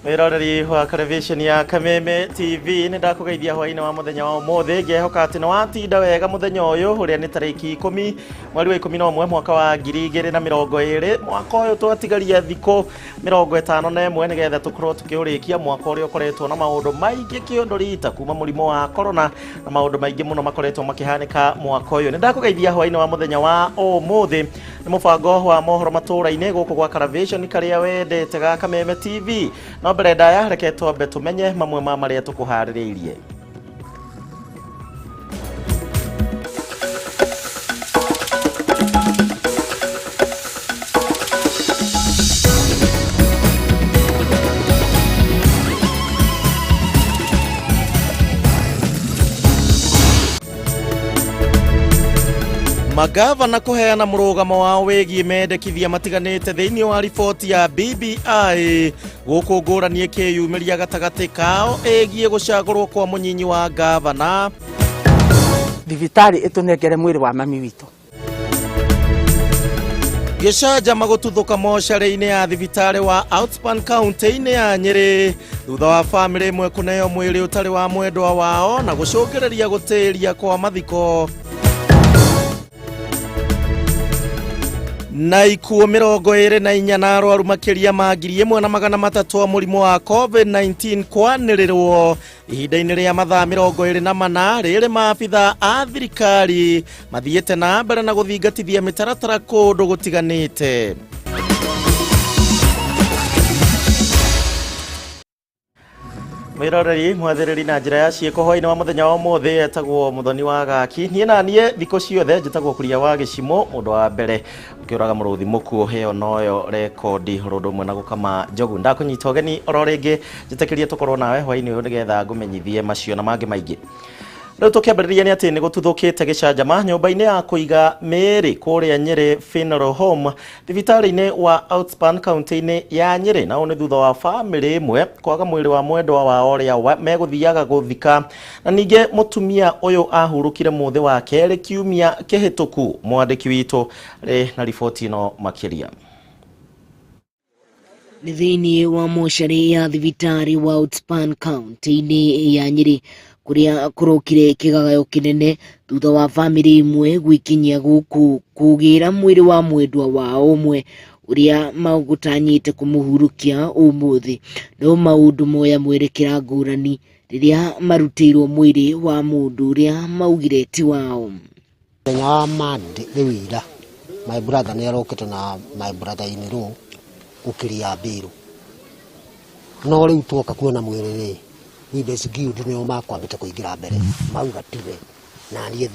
Mwĩroreri wa televisheni ya Kameme TV, nĩ ndakũgeithia hwainĩ wa mũthenya wa ũmũthĩ, ngehoka atĩ nĩ watinda wega mũthenya ũyũ ũrĩa nĩ tarĩki 10 mweri wa 11 mwaka wa 2020. Mwaka ũyũ twatigaria thikũ 51 nĩgetha tũkorwo tũkĩũrĩkia, mwaka ũrĩa ũkoretwo na maũndũ maingĩ kĩũndũ rita kuma mũrimũ wa corona na maũndũ maingĩ mũno makoretwo makĩhanĩka mwaka ũyũ. Nĩ ndakũgeithia hwainĩ wa mũthenya wa ũmũthĩ, nĩ mũbango wa mohoro matũũra-inĩ gũkũ gwa Caravation karĩa wendete ga Kameme TV. No mbere ndaya, reke twambe tũmenye mamwe ma marĩa tũkũharĩrĩirie. Magavana kũheana mũrũgamo wao wĩgiĩ mendekithia matiganĩte thĩinĩ wa riboti ya BBI, gũkũ ngũrani ĩkĩyumĩria gatagatĩ kao ĩgiĩ gũcagũrwo kwa mũnyinyi wa gavana. Thibitarĩ ĩtũnengere mwĩrĩ wa mami witũ. Gĩcanjama gũtuthũka mocarĩ-inĩ ya thibitarĩ wa Outspan kaunti-inĩ ya Nyĩrĩ thutha wa bamĩrĩ ĩmwe kũneo mwĩrĩ ũtarĩ wa mwendwa wao na gũcũngĩrĩria gũtĩria kwa mathiko. Na ikuũ 24 na arwaru makĩria ma 1300 a mũrimũ wa COVID-19 kwanĩrĩrwo ihinda-inĩ rĩa mathaa 24 rĩrĩ, maabitha a thirikari mathiĩte na mbere na gũthingatithia mĩtaratara kũndũ gũtiganĩte. Mwĩroreri mwathĩrĩri na njĩra ya ciĩko, hwainĩ wa mũthenya wa ũmũthĩ etagwo Mũthoni wa Gaki. Niĩ na niĩ thikũ ciothe njĩtagwo Kuria wa Gĩcimo, mũndũ wa mbere ũkĩũraga mũrũthi mũkuũ, ĩyo noyo rekondi, ũndũ ũmwe na gũkama njogu. Ndakũnyita ũgeni oro rĩngĩ, njĩtĩkĩrie tũkorwo nawe hwainĩ ũyũ nĩgetha ngũmenyithie macio na mangĩ maingĩ. Rĩu tũkĩambĩrĩria nĩ atĩ nĩ gũtuthũkĩte gĩcanjama nyũmba-inĩ ya kũiga mĩĩrĩ kũrĩa Nyĩrĩ Funeral Home thibitarĩ-inĩ wa Outspan kaunti-inĩ ya Nyĩrĩ, na ũũ nĩ thutha wa bamĩrĩ ĩmwe kwaga mwĩrĩ wa mwendwa wao ũrĩa megũthiaga gũthika. Na ningĩ mũtumia ũyũ ahurũkire mũthĩ wa kerĩ kiumia kĩhĩtũku. Mwandĩki witũ rĩ na riboti ĩno makĩria. Nĩ thĩinĩ wa mocarĩ ya thibitarĩ wa Outspan kaunti-inĩ ya Nyĩrĩ kũrĩa kũrokire kĩgagayo kĩnene thutha wa bamĩrĩ ĩmwe gwĩkinyia gũkũ kũgĩra mwĩrĩ wa mwendwa wao ũmwe ũrĩa magũtanyĩte kũmũhurũkia ũmũthĩ, no maũndũ moya mwerekera ngũrani rĩrĩa marutĩirwo mwĩrĩ wa mũndũ ũrĩa maugire ti wao. Mũthenya wa Monday, rĩu ira, my brother nĩ arokĩte na my brother in law gũkĩria mbĩrũ, no rĩu twoka kuona mwĩrĩ rĩ, Widows Guild nĩo makwambĩte kũingĩra mbere, mauga tiwe, na niĩ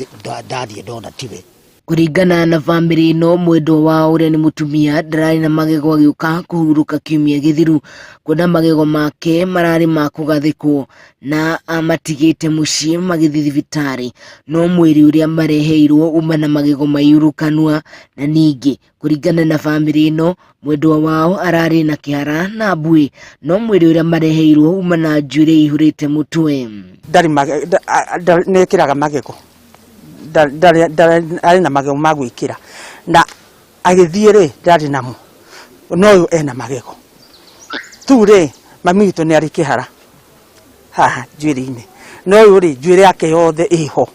ndathiĩ ndona tiwe. Kũringana na bamĩrĩ ĩno, mwendwa wao ũrĩa nĩ mũtumia ndararĩ na magego agĩũka kũhurũka kiumia gĩthiru, kuona magego make mararĩ ma kũgathĩkwo na amatigĩte mũciĩ magĩthiĩ thibitarĩ, no mwĩrĩ ũrĩa mareheirwo uma na magego maiyũru kanua. Na ningĩ kũringana na bamĩrĩ ĩno, mwendwa wao ararĩ na kĩhara na mbuĩ, no mwĩrĩ ũrĩa mareheirwo uma na njuĩrĩ ihũrĩte mũtwe. Ndarĩ nĩ ĩkĩraga magego, ndarĩ arĩ na magego ma gwĩkĩra, na agĩthiĩ rĩ, ndarĩ namo, no ũyũ ena magego tu rĩ. Mami witũ nĩ arĩ kĩhara haha njuĩrĩ-inĩ, no ũyũ rĩ, njuĩrĩ yake yothe ĩho.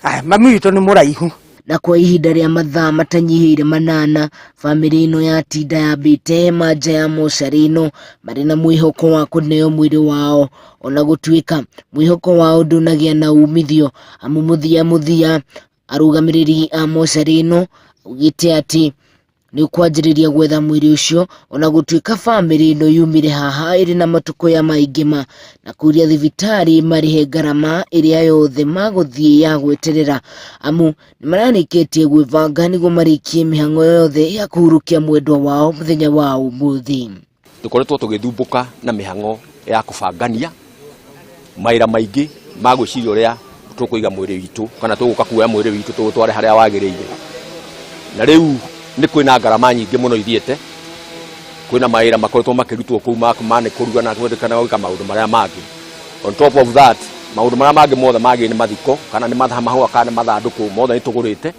Aya, mami witũ nĩ mũraihu. Na kwa ihinda rĩa mathaa matanyihĩire 8, bamĩrĩ ĩno yatinda yambĩte hema nja ya mocarĩ ĩno marĩ na mwĩhoko wa kũneo mwĩrĩ wao, ona gũtuĩka mwĩhoko wao ndũnagĩa na umithio, amu mũthia mũthia arũgamĩrĩri a mocarĩ ĩno augĩte atĩ nĩ ũkwanjĩrĩria gwetha mwĩrĩ ũcio, ona gũtuĩka bamĩrĩ ĩno yumire haha ĩrĩ na matũkũya maingĩ ma na kũria thibitarĩ marĩhe ngarama ĩrĩa yothe magũthiĩ ya gweterera, amu nĩ mararĩkĩtie gwĩbanga nĩguo marĩkie mĩhang'o yothe ya kũhurũkia mwendwa wao mũthenya wa ũmũthĩ. Tũkoretwo tũgĩthumbũka na mĩhang'o ya kũbangania mawĩra maingĩ ma gwĩciria ũrĩa tũkũiga mwĩrĩ witũ kana tũgũka kuoya mwĩrĩ witũ tũũtware harĩa wagĩrĩire. Na rĩu nĩ kwĩna ngarama nyingĩ mũno ithiĩte, kwĩna mawĩra makoretwo makĩrutwo kũu ma nĩ kũruga na kana gwĩka maũndũ marĩa mangĩ. On top of that, maũndũ marĩa mangĩ mothe mangĩ nĩ mathiko kana nĩ mahũa kana nĩ mathandũkũ, mothe nĩ tũgũrĩte,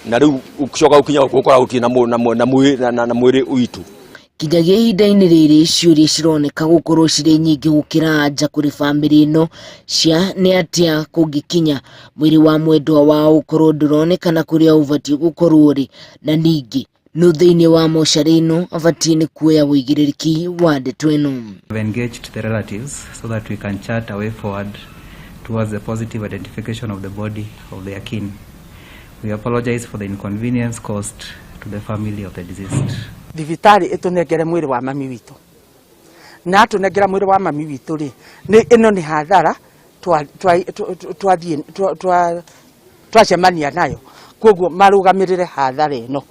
na rĩu ũcoka gũkinya gũkũ ũkora gũtirĩ na mwĩrĩ witũ. Kinyagia ihinda-inĩ rĩrĩ ciũria cironeka gũkorwo cirĩ nyingĩ gũkĩra anja kũrĩ bamĩrĩ ĩno cia nĩ atĩa kũngĩkinya mwĩrĩ wa mwendwa wao ũkorwo ndũronekana kũrĩa ũbatiĩ gũkorwo ũrĩ, na ningĩ nũ thĩinĩ wa mocarĩ ĩno abatiĩ nĩ kuoya ũigĩrĩrĩki wa ndeto ĩno. We've engaged the relatives so that we can chart a way forward towards the positive identification of the body of their kin. We apologize for the inconvenience caused to the family of the deceased. Thibitarĩ ĩtũnengere mwĩrĩ wa mami witũ, na atũnengera mwĩrĩ wa mami witũ rĩ, nĩ ĩno nĩ hathara twathiĩ twacemania nayo, koguo marũgamĩrĩre hathara ĩno.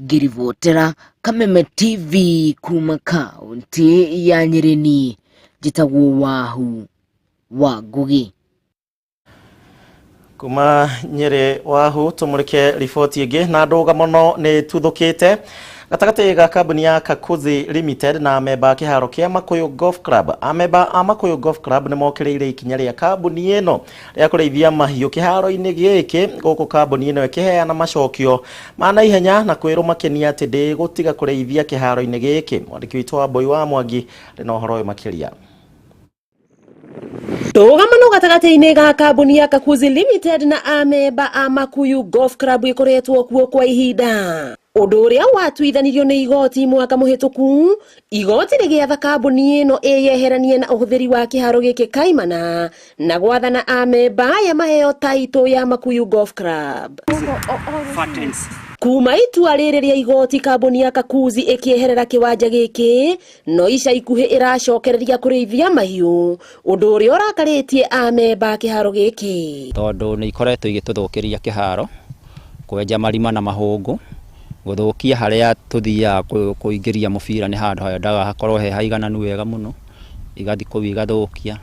Ngĩribotera Kameme TV kuma kaunti ya Nyĩrĩ, niĩ njĩtagwo Wahu wa Ngũgĩ. Kuma Nyĩrĩ Wahu tũmũrĩke riboti ĩngĩ. Na ndũgamo nĩ tuthũkĩte gatagatĩ ga kambuni ya Kakuzi Limited na amemba a kĩharo kĩa Makuyu Golf Club. Amemba a Makuyu Golf Club nĩ mokĩrĩire ikinya rĩa kambuni ĩno rĩa kũrĩithia mahiũ kĩharo-inĩ gĩkĩ, gũkũ kambuni ĩno ĩkĩheana macokio ma naihenya na kwĩrwo makenia atĩ ndĩgũtiga kũrĩithia kĩharo-inĩ gĩkĩ. Mwandĩki witũ wa Mbui wa Mwangi arĩ na ũhoro ũyũ makĩria. Ndũgamano gatagatĩ-inĩ ga kambuni ya Kakuzi Limited na amemba a Makuyu Golf Club ĩkoretwo kuo kwa ihinda, ũndũ ũrĩa watuithanirio nĩ igoti mwaka mũhĩtũku. Igoti rĩgĩatha kambuni ĩno ĩyeheranie na ũhũthĩri wa kĩharo gĩkĩ kaimana na gwathana amemba aya maheo taitũ ya Makuyu Golf Club. Kuma itua rĩrĩ rĩa igoti, kambuni ya Kakuzi ĩkĩeherera kĩwanja gĩkĩ, no ica ikuhĩ ĩracokereria kũrĩithia mahiũ, ũndũ ũrĩa ũrakarĩtie amemba a kĩharo gĩkĩ. Tondũ nĩ ikoretwo igĩtũthũkĩria kĩharo, kwenja marima na mahũngũ, gũthũkia harĩa tũthiaga kũingĩria mũbira, nĩ handũ hendaga hakorwo he haigananu wega mũno, igathiĩ kũu igathũkia,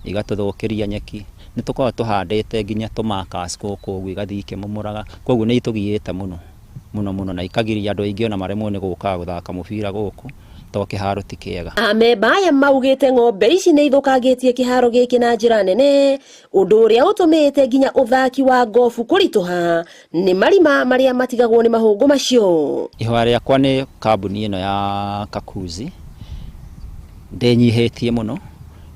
igatũthũkĩria nyeki. Nĩ tũkoragwo tũhandĩte nginya tũmakas gũkũ ũguo, igathiĩ ikĩmomoraga, koguo nĩ itũgiĩte mũno mũno mũno na ikagiria andũ aingĩ ona maremwo nĩ gũkaga gũthaka mũbira gũkũ tondũ kĩharo ti kĩega. Amemba aya maugĩte ng'ombe ici nĩ ithũkangĩtie kĩharo gĩkĩ na njĩra nene, ũndũ ũrĩa ũtũmĩte nginya ũthaki wa gofu kũritũha nĩ marima marĩa matigagwo nĩ mahũngũ macio. Ihoya rĩakwa nĩ kambuni ĩno ya Kakuzi ndĩnyihĩtie mũno,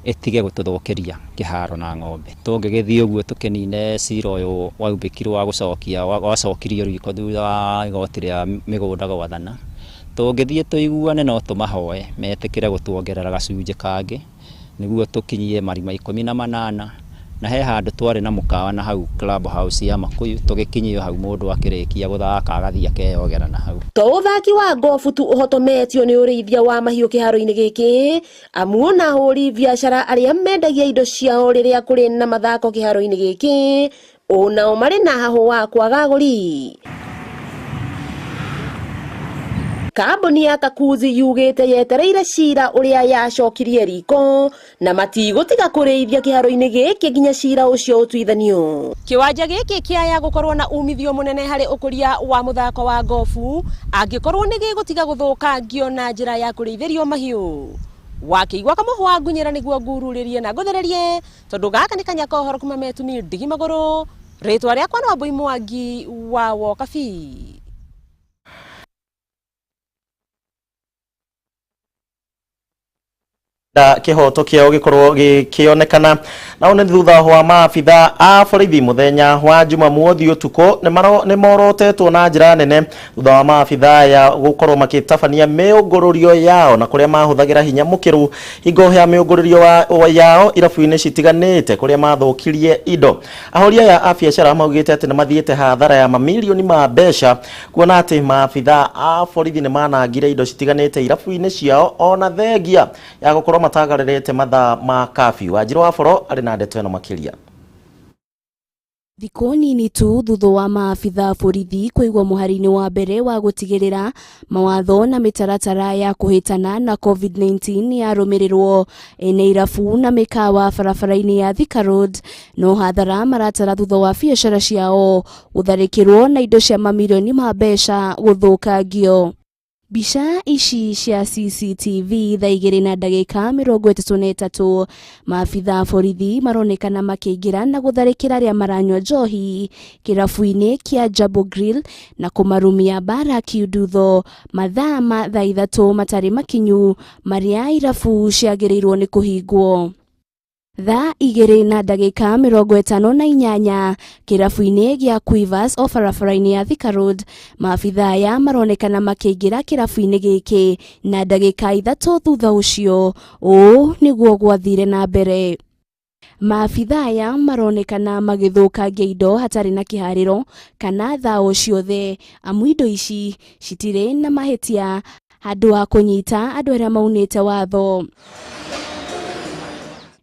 ĩtige gũtũthũkĩria kĩharo na ng'ombe. Tũngĩgĩthiĩ ũguo tũkĩnine cira ũyũ waubĩkirwo wa gũcokia wacokirio riko thutha wa igoti rĩa mĩgũnda gwathana, tũngĩthiĩ tũiguane no tũmahoe metĩkĩre gũtuongerera gacunjĩ kangĩ nĩguo tũkinyie marima 18, na he handũ twarĩ na mũkawa na hau club house ya Makuyu, tũgĩkinyio hau mũndũ akĩrĩkia gũthaka agathiĩ akeyogera na hau. To ũthaki wa gofu tu ũhotometio nĩ ũrĩithia wa mahiũ kĩharo-inĩ gĩkĩ, amu ona ahũri biacara arĩa mendagia indo ciao rĩrĩa kũrĩ na mathako kĩharo-inĩ gĩkĩ onao marĩ na hahũ wa kwaga agũri. Kambuni ya Kakuzi yugĩte yetereire cira ũrĩa yacokirie riko na matigũtiga kũrĩithia kĩharo-inĩ gĩkĩ nginya cira ũcio ũtuithanio. Kĩwanja gĩkĩ kĩaya gũkorwo na umithio mũnene harĩ ũkũria wa mũthako wa gofu angĩkorwo nĩ gĩgũtiga gũthũkangio na njĩra ya kũrĩithĩrio mahiũ. Wakĩigua kamũhwa ngunyĩra nĩguo ngururĩrie na ngũthererie, tondũ gaka nĩ kanya ka ũhoro kuma metumi ndigi magũrũ. Rĩtwa rĩakwa nĩ Wambui Mwangi wa Wokabi. Kĩhoto kĩao gĩkorwo gĩkĩonekana na nĩ thutha wa maabitha a borithi mũthenya wa Jumamothi ũtukũ nĩ morotetwo na njĩra nene thutha wa maabitha aya gũkorwo makĩtabania mĩũngũrũrio yao na kũrĩa mahũthagĩra hinya mũkĩru hingo ya mĩũngũrũrio yao irabu-inĩ citiganĩte kũrĩa mathũkirie indo. Ahũri aya a biacara maugĩte atĩ nĩ mathiĩte hathara ya mamirioni ma mbeca kuona atĩ maabitha a borithi nĩ manangire indo citiganĩte irabu-inĩ ciao ona thengia ya gũkorwo matagarĩrĩte mathaa ma curfew. Wanjiru wa Boro arĩ na ndeto ĩno makĩria. Thikũ nini tu thutha wa maabitha borithi kũigwo mũhari-inĩ wa mbere wa gũtigĩrĩra mawatho na mĩtaratara ya kũhĩtana na COVID-19 yarũmĩrĩrwo, ene irabu na mĩkawa barabara-inĩ ya Thika Road no hathara maratara thutha wa biacara ciao gũtharĩkĩrwo na indo cia mamirioni ma mbeca gũthũkangio. Mbica ici cia CCTV thaa igĩrĩ na ndagĩka 33 maabitha a borithi maronekana makĩingĩra na gũtharĩkĩra arĩa maranyua njohi kĩrabu-inĩ kĩa Jambo Grill na kũmarumia mbara kiundutho mathaa ma thaa 3 matarĩ makinyu marĩa irabu ciagĩrĩirwo nĩ kũhingwo. Thaa igĩrĩ na ndagĩka 58 kĩrabu-inĩ gĩa Quivers o barabara-inĩ ya Thika Road, maabitha aya maronekana makĩingĩra kĩrabu-inĩ gĩkĩ na ndagĩka 3 thutha ũcio. Ũũ nĩguo gwathire na mbere. Maabitha aya maronekana magĩthũkangia indo hatarĩ na kĩharĩro kana thaũ ciothe, amu indo ici citirĩ na mahĩtia handũ ha kũnyita andũ arĩa maunĩte watho.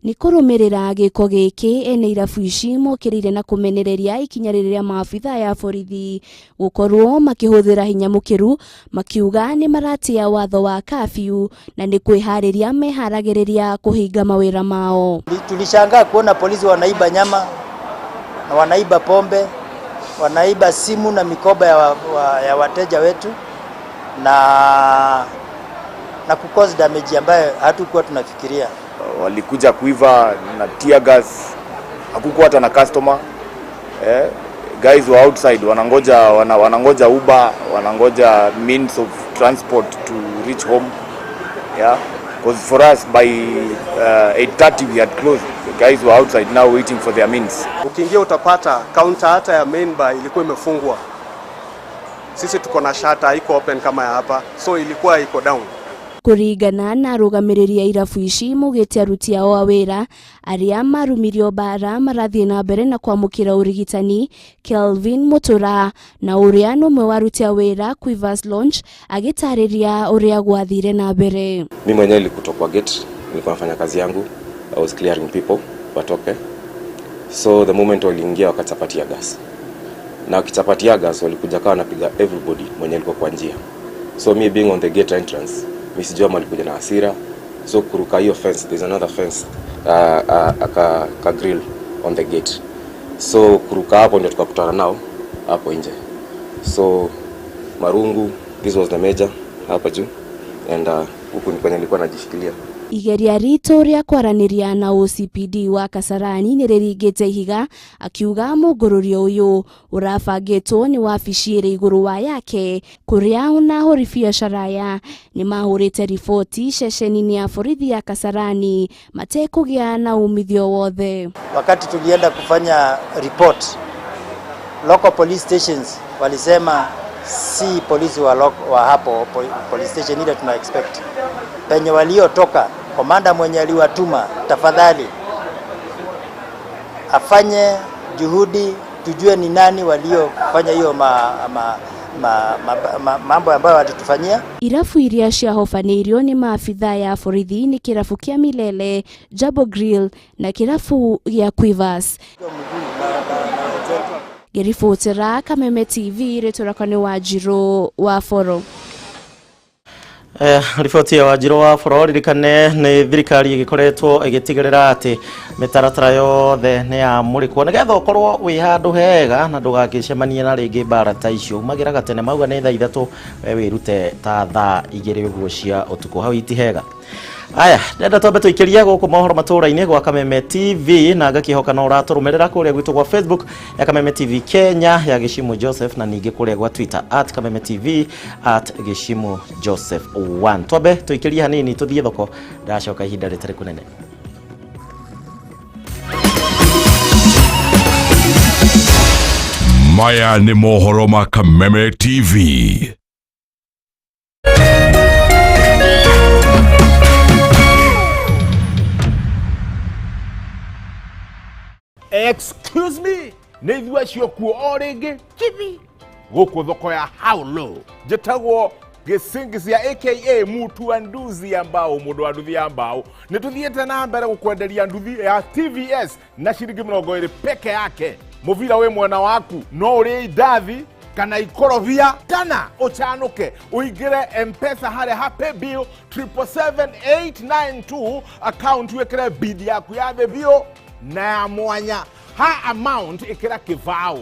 Nĩ kũrũmĩrĩra gĩko gĩkĩ ene irabu ici mokĩrĩire na kũmenereria ikinya rĩrĩa maabitha ya borithi gũkorwo makĩhũthĩra hinya mũkĩru, makiuga nĩ maratĩa watho wa kabiu na nĩ kwĩharĩria meharagĩrĩria kũhinga mawĩra mao. Tulishangaa kuona polisi wanaiba nyama na wanaiba pombe, wanaiba simu na mikoba ya wateja wetu na kucause damage ambayo hatukuwa tunafikiria. Walikuja kuiva na tear gas, hakukuwa hata na customer. Guys were outside wanangoja Uber, wanangoja means of transport to reach home. Yeah, because for us by 8:30 we had closed. The guys were outside now waiting for their means. Ukiingia utapata counter hata ya main bar ilikuwa imefungwa. Sisi tuko na shutter iko open kama ya hapa, so ilikuwa iko down. Kũringana na arũgamĩrĩri a irabu ici maugĩte aruti ao a wĩra arĩa marumirio mbara marathiĩ na mbere na kwamũkĩra ũrigitani. Kelvin Mutura na ũrĩa nĩ ũmwe wa aruti a wĩra Quivers Lounge agĩtarĩria ũrĩa gwathire na mbere. Mimi mwenyewe nilikutwa kwa gate, nilikuwa nafanya kazi yangu, I was clearing people watoke. So the moment waliingia wakachapatia gas, na wakichapatia gas walikuja kawa wanapiga everybody mwenye alikuwa kwa njia. So me being on the gate entrance, mi sijui ama walikuja na hasira, so kuruka hiyo fence, there's another fence ka grill on the gate, so kuruka hapo ndio tukakutana nao hapo nje. So marungu, this was the major hapa juu, and huku ni kwenye nilikuwa najishikilia. Igeria ritũ rĩa kwaranĩria na OCPD wa Kasarani nĩ rĩringĩte ihiga, akiuga mũngũrũrio ũyũ ũrabangĩtwo nĩ wabici ĩrĩ igũrũ wa yake kũrĩa ona ahũri biacara aya nĩ mahũrĩte riboti ceceni-inĩ ya borithi ya Kasarani matekũgĩa na umithio wothe. Wakati tulienda kufanya report, local police stations walisema si polisi wa hapo police station ile tuna expect. Penye waliotoka, komanda mwenye aliwatuma tafadhali afanye juhudi tujue ni nani waliofanya hiyo mambo ambayo walitufanyia. Irabu iria ciahobanĩirio nĩ maabitha ya borithi nĩ kĩrabu kĩa Milele, Jambo Grill na kĩrabu gĩa Quivers. Ngĩribotera Kameme TV, rĩtwa rĩakwa nĩ Wanjirũ wa Boro. Riboti ya Wanjirũ wa Boro, ririkane nĩ thirikari ĩgĩkoretwo ĩgĩtigĩrĩra atĩ mĩtaratara yothe nĩ yamũrĩkwo nĩgetha ũkorwo wĩ handũ hega na ndũgagĩcemanie na rĩngĩ mbara ta icio. Umagĩraga tene, mauga nĩ thaa 3, we wĩrute ta thaa 2 ũguo cia ũtukũ, hau iti hega. Aya, ndenda twambe tũikĩrie gũkũ mohoro matũra-inĩ gwa Kameme TV, na ngakĩhoka no ũratũrũmĩrĩra kũrĩa gwitũ gwa Facebook ya Kameme TV Kenya ya Gĩcimu Joseph, na ningĩ kũrĩa gwa Twitter at Kameme TV at Gĩcimu Joseph 1. Twambe tũikĩrie hanini tũthiĩ thoko, ndacoka ihinda rĩtarĩ kũnene. Maya nĩ mohoro ma Kameme TV. Excuse me, nĩ ithuĩ acio kuo o rĩngĩ chibi gũkũ thoko ya How Low. Njĩtagwo Gĩcingisia aka Mutu wa nduthi ya mbao, mũndũ wa nduthi ya mbao. Nĩ tũthiĩte na mbere gũkwenderia nduthi ya TVS na ciringi 20 peke yake. Mũbira wĩ mwena waku, no ũrĩe indathi kana ikorobia kana ũcanũke ũingĩre M-Pesa harĩa ha paybill 777 892 account, wĩkĩre bid yaku ya thĩ biũ na ya mwanya ha amount ĩkĩra kĩbaũ.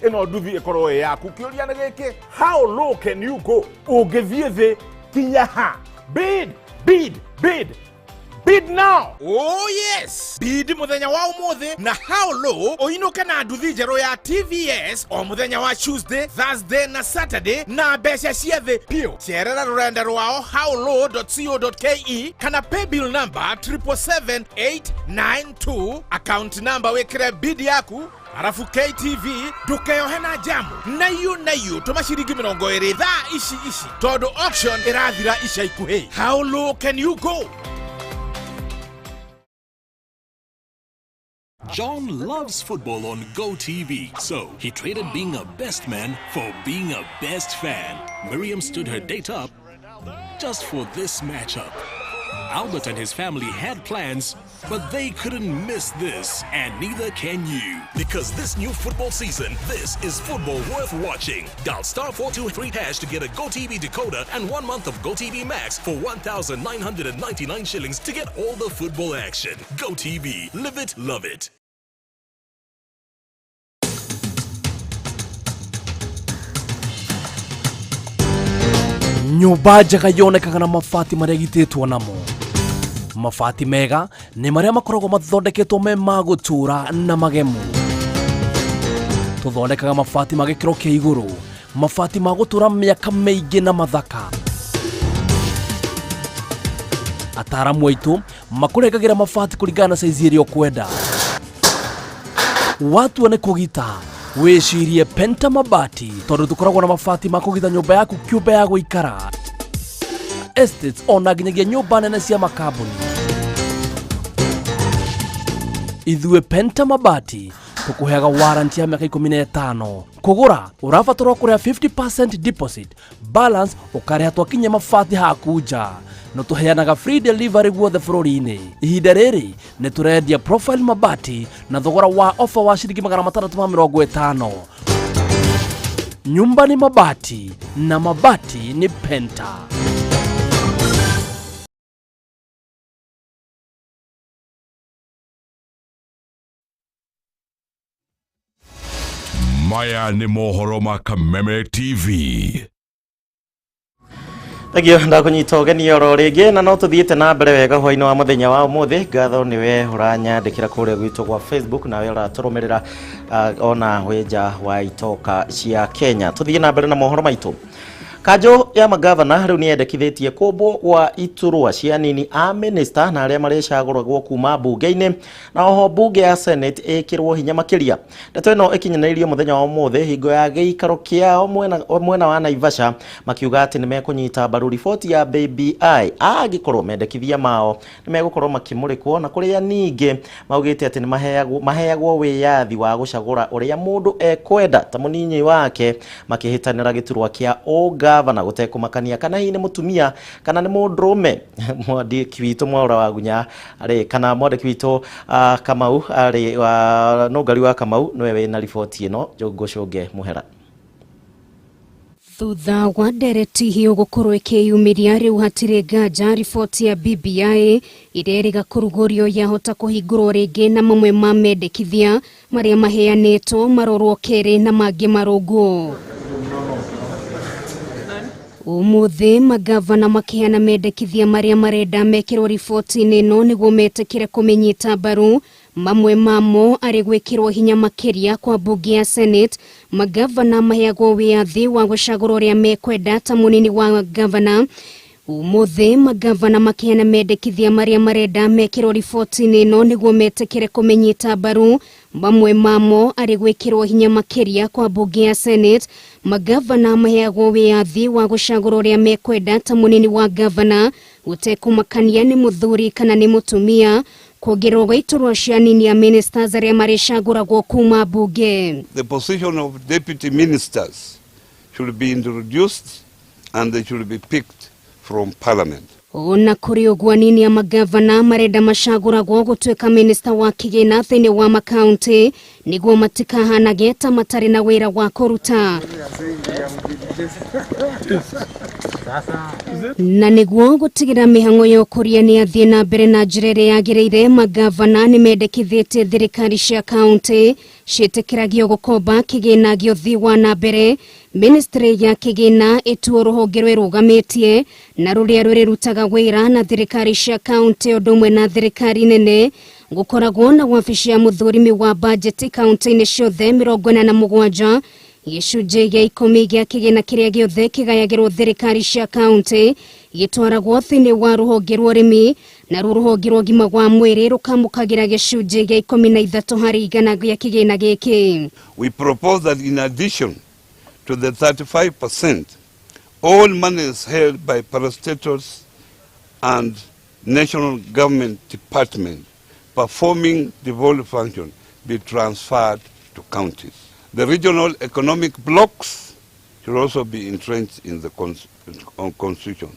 Ĩno nduthi ĩkorwo ĩ yaku. Kĩũria nĩ gĩkĩ, how low can you go? Ũngĩthiĩ thĩ kinya ha? Bid, bid, bid. Bid now! Oh yes! Bid muthenya wa umuthi na how low uinuke na nduthi njeru ya TVS o muthenya wa Tuesday, Thursday na Saturday na mbeca cia thi piũ. Cerera rurenda rwao howlow.co.ke kana paybill number 777892, account number wikire bid yaku, arafu KTV ndukeyohe na jamu naiyo naiyo tuma ciringi 20 thaa ici ici tondu auction irathira ica ikuhi. How low can you go? John loves football on GoTV, so he traded being a best man for being a best fan. Miriam stood her date up just for this matchup. Albert and his family had plans, but they couldn't miss this, and neither can you. Because this new football season, this is football worth watching. Dial star 423 hash to get a GoTV decoder and 1 month of GoTV Max for 1,999 shillings to get all the football action. GoTV, live it, love it. Nyũmba njega yonekaga na mabati marĩa ĩgitĩtwo namo. Mabati mega nĩ marĩa makoragwo mathondeketwo me ma gũtũũra na magemu. Tũthondekaga mabati ma gĩkĩro kĩa igũrũ, mabati ma gũtũũra mĩaka mĩingĩ na mathaka. Ataaramu aitũ makũrengagĩra mabati kũringana na saizi ĩrĩa ũkwenda. Watua nĩ kũgita, wĩcirie Penta Mabati, tondũ tũkoragwo na mabati ma kũgita nyũmba yaku kĩũmbe ya gũikara, estates ona nginyagia nyũmba nene cia makambuni. Ithuĩ Penta Mabati tũkũheaga warranty ya mĩaka 15. Kũgũra ũrabatarwo kũrĩha 50% deposit, balance ũkarĩha twakinyia mabati haku nja. No tũheanaga free delivery guothe bũrũri-inĩ. Ihinda rĩrĩ nĩ tũrendia profile mabati na thogora wa ofa wa ciringi 650. Nyumba ni mabati na mabati ni Penta. Maya nĩ mohoro ma Kameme TV. Thengio ndakunyita ũgeni oro rĩngĩ, na no tũthiĩte na mbere wega hwainĩ wa mũthenya wa ũmũthĩ. Ngatho nĩwe ũranyandĩkĩra kũrĩa gwitũ gwa Facebook, nawe ũratũrũmĩrĩra ona wĩ nja wa itoka cia Kenya. Tũthiĩ na mbere na mohoro maitũ. Kanjũ ya magavana rĩu nĩyendekithĩtie kũmbwo gwa iturwa cia nini a minista na arĩa marĩcagũragwo kuma mbunge-inĩ, na oho mbunge ya Senate ĩkĩrwo hinya makĩria. Ndeto ĩno ĩkinyanĩirio mũthenya wa ũmũthĩ hingo ya gĩikaro kĩao mwena wa Naivasha, makiuga atĩ nĩmekũnyita mbaru riboti ya BBI angĩkorwo mendekithia mao nĩmegũkorwo makĩmũrĩkwo, na kũrĩa ningĩ maugĩte atĩ nĩmaheagwo wĩyathi wa gũcagũra ũrĩa mũndũ ekwenda ta mũnini wake makĩhĩtanĩra gĩturwa kĩa ũgavana gũtekũmakania kana hihi nĩ mũtumia kana nĩ mũndũrũme. Mwandĩki witũ Mwaura wa Gunya arĩ kana mwandĩki witũ Kamau arĩ wa Nũngari wa Kamau nĩwe wĩna riboti ĩno. Ngũcũnge mũhera. Thutha wa ndereti hiyo gũkorwo ĩkĩyumĩria rĩu hatirĩ nganja riboti ya BBI ĩrĩa ĩrĩga kũrugũrio yahota kũhingũrwo rĩngĩ, na mamwe ma mendekithia marĩa maheanĩtwo marorwo kerĩ na mangĩ marũngwo. Ũmũthĩ magavana makĩheana mendekithia marĩa marenda mekĩrwo riboti-inĩ ĩno nĩguo metĩkĩre kũmĩnyita mbaru. Mamwe mamo arĩ gwĩkĩrwo hinya makĩria kwa mbunge ya Senate, magavana maheagwo wĩyathi wa gũcagũra ũrĩa mekwenda ta mũnini wa gavana. Ũmũthĩ magavana makĩheana mendekithia marĩa marenda mekĩrwo riboti-inĩ ĩno nĩguo metĩkĩre kũmĩnyita mbaru. Mamwe mamo arĩ gwĩkĩrwo hinya makĩria kwa mbunge ya Senate, magavana maheagwo wĩyathi wa gũcagũra ũrĩa mekwenda ta mũnini wa gavana gũtekũmakania nĩ mũthuri kana nĩ mũtumia, kuongererwo gwa iturwa cia nini ya ministers arĩa marĩcagũragwo kuma mbunge. The position of deputy ministers should be introduced and they should be picked from parliament. Ona kũrĩ ũguo, anini a magavana marenda macagũragwo gũtuĩka minista wa kĩgĩna thĩinĩ wa makaunti nĩguo matikahanage ta matarĩ na wĩra wa kũruta. Na nĩguo gũtigĩra mĩhang'o ya ũkũria nĩ yathiĩ na mbere na njĩra ĩrĩa yagĩrĩire, magavana nĩ mendekithĩtie thirikari cia kaunti ciĩtĩkĩragio gũkomba kĩgĩna gĩa ũthii wa na mbere. Ministry ya kĩgĩna ĩtuo rũhonge rwĩrũgamĩtie na rũrĩa rũrĩrutaga wĩra na thirikari cia kaunti ũndũ ũmwe na thirikari nene. Gũkoragwo na wabici ya mũthũrimi wa bajeti kaunti-inĩ ciothe 47, gĩcunjĩ gĩa 10 gĩa kĩgĩna kĩrĩa gĩothe kĩgayagĩrwo thirikari cia kaunti gĩtwaragwo thĩinĩ wa rũhonge rwa ũrĩmi, na ruo rũhonge rwa ũgima wa mwĩrĩ rũkamũkagĩra gĩcunjĩ gĩa 13 harĩ igana gĩa kĩgĩna gĩkĩ. We propose that in addition to the 35%, all monies held by parastatals and national government department performing devolved function be transferred to counties. The regional economic blocks should also be entrenched in the constitution.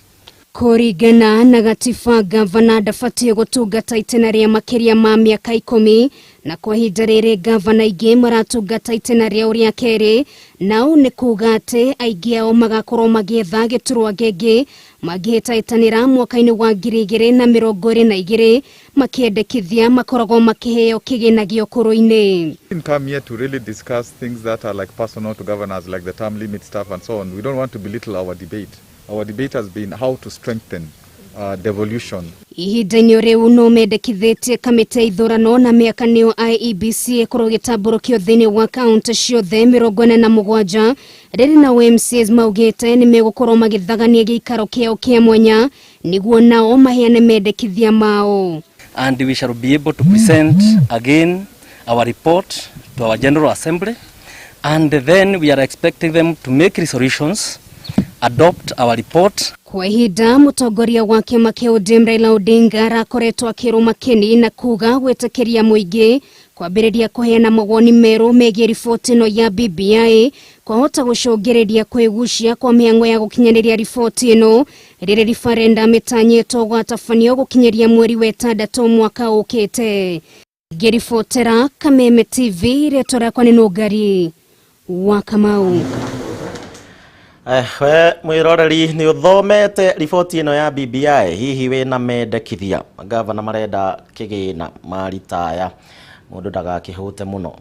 Kũringana na gatiba, gavana ndabatiĩ gũtungata itĩna rĩa makĩria ma mĩaka 10, na kwa ihinda rĩrĩ gavana aingĩ maratungata itĩna rĩao rĩa kerĩ, nao nĩ kuga atĩ aingĩ ao magakorwo magĩetha gĩturwa ngenge mangĩhĩtahĩtanĩra mwaka-inĩ wa 2022, makĩendekithia makoragwo makĩheo kĩgĩna gĩa ũkũrũ-inĩ. We come here to really discuss things that are like personal to governors, like the term limit stuff and so on. We don't want to belittle our debate. Our debate has been how to strengthen devolution. Ihinda-inĩ rĩu no mendekithĩtie kamĩtĩ ya ithurano na mĩaka nĩyo IEBC ĩkorwo ĩgĩtambũrũkio thĩinĩ wa kaunti ciothe 47, rĩrĩ na MCAs maugĩte nĩ megũkorwo magĩthagania gĩikaro kĩao kĩa mwanya nĩguo nao maheane mendekithia mao. And we shall be able to present again our report to our General Assembly, and then we are expecting them to make resolutions, adopt our report. Kwa ihinda mũtongoria wa kĩama kĩa ODM Raila Odinga arakoretwo akĩrũma kĩni na kuga gwĩtĩkĩria mũingĩ kwambĩrĩria kũheana mawoni merũ megiĩ riboti ĩno ya BBI kwahota gũcũngĩrĩria kwĩgucia kwa mĩhang'o ya gũkinyanĩria riboti ĩno rĩrĩ referendum ĩtanyĩtwo gwatabanio gũkinyĩria mweri wa 6 mwaka ũkĩte. Ngĩribotera Kameme TV, rĩtwa rĩakwa nĩ Nũngari wa Kamau. We mwiroreri ni uthomete riboti ino ya BBI, hihi wina mendekithia? Gavana marenda kigina maritaya mundu ndagakihute muno.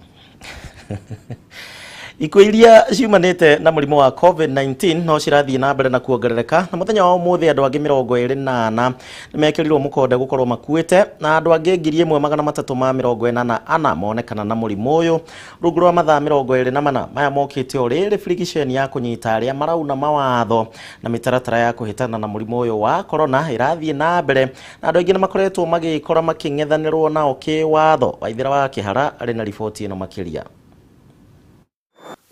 Ikuũ iria ciumanĩte na mũrimũ wa COVID-19 no cirathiĩ na mbere na kuongerereka, na mũthenya wa ũmũthĩ andũ angĩ 24 nĩmekĩrirwo mũkonde gũkorwo makuĩte, na andũ angĩ 1344 monekana na mũrimũ ũyũ rungu rwa mathaa 24. Maya mokĩte o rĩrĩ birigiceni ya kũnyita arĩa marauna mawatho na mĩtaratara ya kũhĩtana na mũrimũ ũyũ wa corona ĩrathiĩ na mbere, na andũ aingĩ nĩmakoretwo magĩkora makĩng'ethanĩrwo nao kĩwatho. Waithera wa Kĩhara arĩ na riboti ĩno makĩria.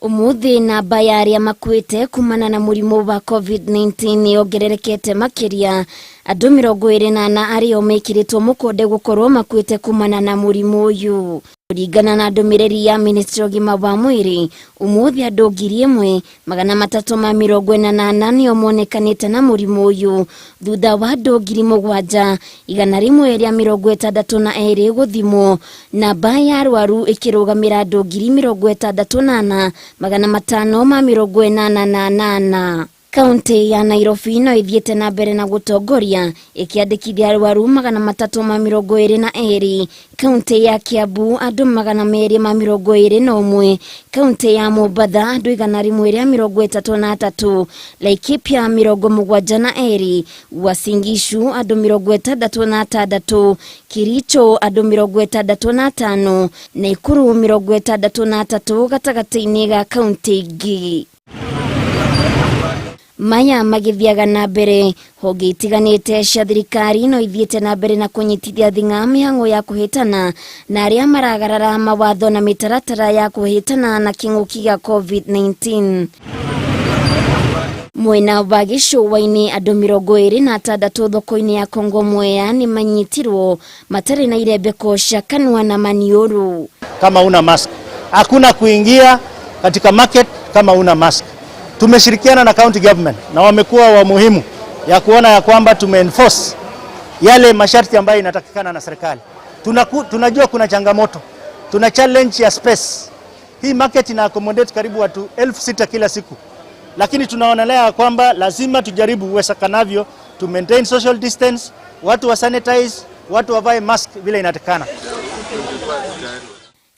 Umuthi namba ya arĩa makuĩte kumana na mũrimũ wa COVID-19 yongererekete makĩria. Andũ 24 arĩa mekĩrĩtwo mũkonde gũkorwo makuĩte kumana na mũrimũ ũyũ. Kũringana na ndũmĩrĩri ya Ministry ya ũgima wa mwĩrĩ, umuthi andũ 1348 nĩo monekanĩte na mũrimũ ũyũ, thutha wa andũ 7162 gũthimwo. Namba ya arwaru ĩkĩrũgamĩra andũ 66588. Kaunti ya Nairobi no ithiĩte na mbere na gũtongoria ĩkĩandĩkithia arwaru 322, kaunti ya Kiambu andũ 221, kaunti ya Mombatha andũ 133, Laikipia 72, Uasin Gishu andũ 66, Kericho andũ 65, Nakuru 63 gatagatĩ-inĩ ga kaunti ingĩ. Maya magithiaga na mbere, honge itiganĩte cia thirikari no ithiĩte na mbere na kũnyitithia thing'a mĩhang'o ya kũhĩtana na arĩa maragarara mawatho na mĩtaratara ya kũhĩtana na kĩng'ũki gĩa COVID-19. Mwena wa gĩcũa-inĩ andũ 26 thoko-inĩ ya Kongo Mwea nĩ manyitirwo matarĩ na irembeko cia kanua na maniũrũ. Kama una mask hakuna kuingia katika market kama una mask. Tumeshirikiana na county government na wamekuwa wa muhimu ya kuona ya kwamba tumeenforce yale masharti ambayo inatakikana na serikali. Tunajua kuna changamoto, tuna challenge ya space. Hii market ina accommodate karibu watu 6,000 kila siku, Lakini tunaonelea kwamba lazima tujaribu uwezekanavyo to maintain social distance, watu wa sanitize, watu wavae mask vile inatakana.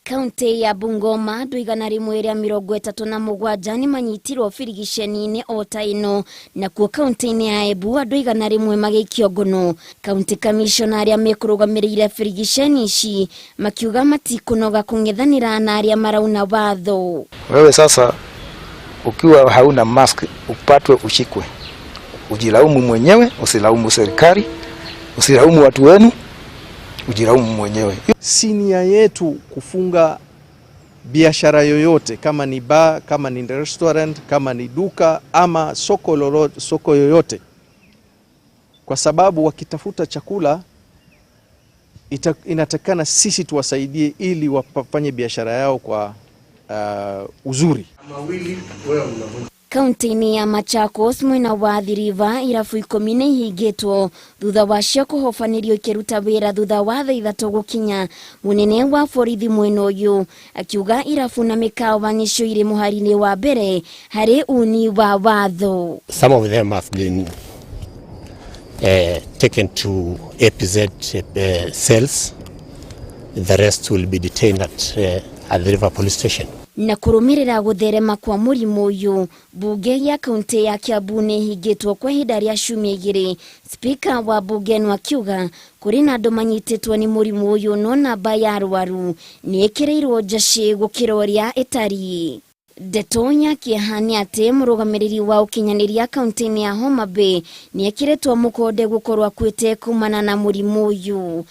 Kaunti ya Bungoma andũ 137 nĩ manyitirwo birigiceni-inĩ o ta ĩno, nakuo kaunti-inĩ ya Embu andũ 100 magĩikio ngono. Kaunti commissioner arĩa mekũrũgamĩrĩire birigiceni ici makiuga matikũnoga kũng'ethanĩra na arĩa marauna watho. Wewe sasa ukiwa hauna mask upatwe ushikwe, ujilaumu mwenyewe, usilaumu serikali, usilaumu watu wenu, ujilaumu mwenyewe. Si nia yetu kufunga biashara yoyote, kama ni bar, kama ni restaurant, kama ni duka ama soko lolote, soko yoyote, kwa sababu wakitafuta chakula inatakana sisi tuwasaidie ili wafanye biashara yao kwa uzuri. Kaunti-inĩ ya Machakos mwena wa Athi River irabu 10 nĩ ihingĩtwo thutha wacio kũhobanĩrio ikĩruta wĩra thutha wa thaa 3 gũkinya. Mũnene wa borithi mwena ũyũ akiuga irabu na mĩkawa nĩcio irĩ mũhari-inĩ wa mbere harĩ uni wa watho. Some of them have been taken to APZ cells. The rest will be detained at the River Police Station. Na kũrũmĩrĩra gũtherema kwa mũrimũ ũyũ, mbunge ya kaunti ya Kiambu nĩ ĩhingĩtwo kwa ihinda rĩa ciumia 2. Spika wa mbunge ĩno akiuga kũrĩ na andũ manyitĩtwo nĩ mũrimũ ũyũ, no namba ya arwaru nĩ ĩkĩrĩirwo njacĩ gũkĩra ũrĩa ĩtariĩ. Ndeto ya kĩeha nĩ atĩ mũrũgamĩrĩri wa ũkinyanĩria kaunti-inĩ ya Homa Bay nĩ ekĩrĩtwo mũkonde gũkorwo akuĩte kumana na mũrimũ ũyũ.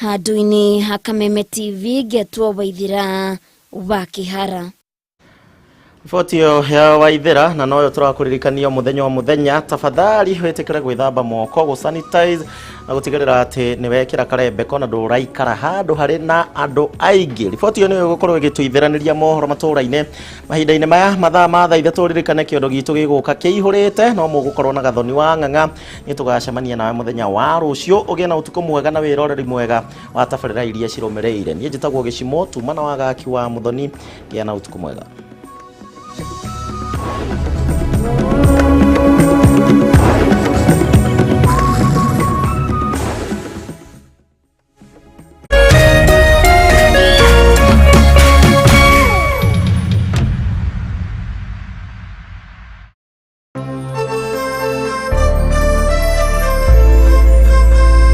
Handũ-inĩ ha Kameme TV ngetwo Waithira wa Kĩhara. Riboti ĩyo ya Waithĩra na noyo tũrakũririkania mũthenya o mũthenya, tafadhali wĩtĩkĩre gwĩthamba moko, gũ sanitize na gũtigĩrĩra atĩ nĩ wekĩra karembeko na ndũraikara handũ harĩ na andũ aingĩ. Riboti ĩyo nĩyo ĩgũkorwo ĩgĩtũithĩranĩria mohoro matũra-inĩ mahinda-inĩ maya mathaa ma thaa 3. Ririkane kĩondo gitũ gĩgũka kĩihũrĩte, no mũgũkorwo na Gathoni wa Ng'ang'a. Nĩ tũgacemania nawe mũthenya wa rũciũ. Ũgĩe na ũtukũ mwega na wĩroreri mwega wa tabarĩra iria cirũmĩrĩire. Niĩ njĩtagwo Gĩcimo Tuma na Wagaki wa Mũthoni. Gĩa na ũtukũ mwega.